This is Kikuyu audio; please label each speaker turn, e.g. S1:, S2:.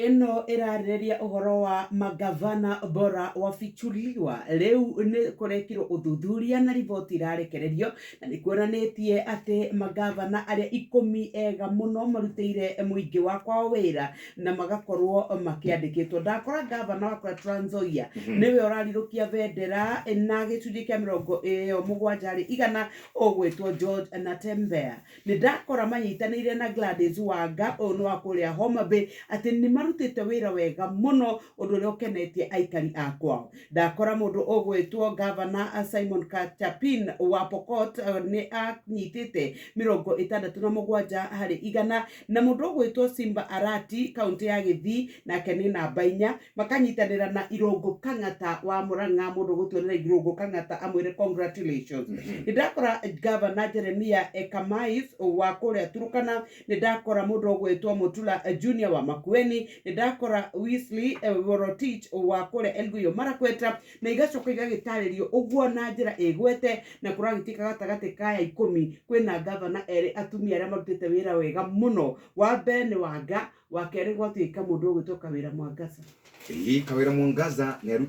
S1: Ĩno ĩrarĩrĩria ũhoro wa magavana bora wafichuliwa. Rĩu nĩ kũrekirwo ũthuthuria na riboti irarekererio na nĩ kuonanĩtie atĩ magavana arĩa 10 ega mũno marutĩire mũingĩ wa kwao wĩra na magakorwo makĩandĩkĩtwo. Ndakora gavana wa kũrĩa Trans Nzoia nĩwe ũrarirũkia bendera na gĩcunjĩ kĩa 70 harĩ 100, ũgwĩtwo George Natembeya. Nĩ ndakora manyitanĩire na Gladys Wanga, ũyũ nĩ wa kũrĩa Homa Bay, atĩ nĩ marutĩte wĩra wega mũno, ũndũ ũrĩa ũkenetie aikari a kwao. Ndakora mũndũ ũgwĩtwo Gavana Simon Kachapin wa Pokot nĩ anyitĩte 67 harĩ 100, na mũndũ ũgwĩtwo Simba Arati, kaũntĩ ya Gĩthii, nake nĩ namba 4, makanyitanĩra na Irũngũ Kang'ata wa Murang'a. Mũndũ ũgũtuonera Irũngũ Kang'ata amwĩre congratulations. Nĩ ndakora Gavana Jeremia Ekamais wa kũrĩa Turukana. Nĩ ndakora mũndũ ũgwĩtwo Mutula Junior wa Makueni. Nĩ ndakora Wesley Worotich wa kũrĩa Elgeyo Marakwet, na igacoka igagĩtarĩrio ũguo na njĩra ĩgwete na kũragĩtuĩka gatagatĩ ka aya 10 kwĩna gavana erĩ atumia arĩa marutĩte wĩra wega mũno. Wa mbere nĩ Wanga, wa kerĩ gwatuĩka mũndũ ũgwĩtwo Kawĩra Mwangaza.
S2: Ĩĩ, Kawĩra Mwangaza nĩ.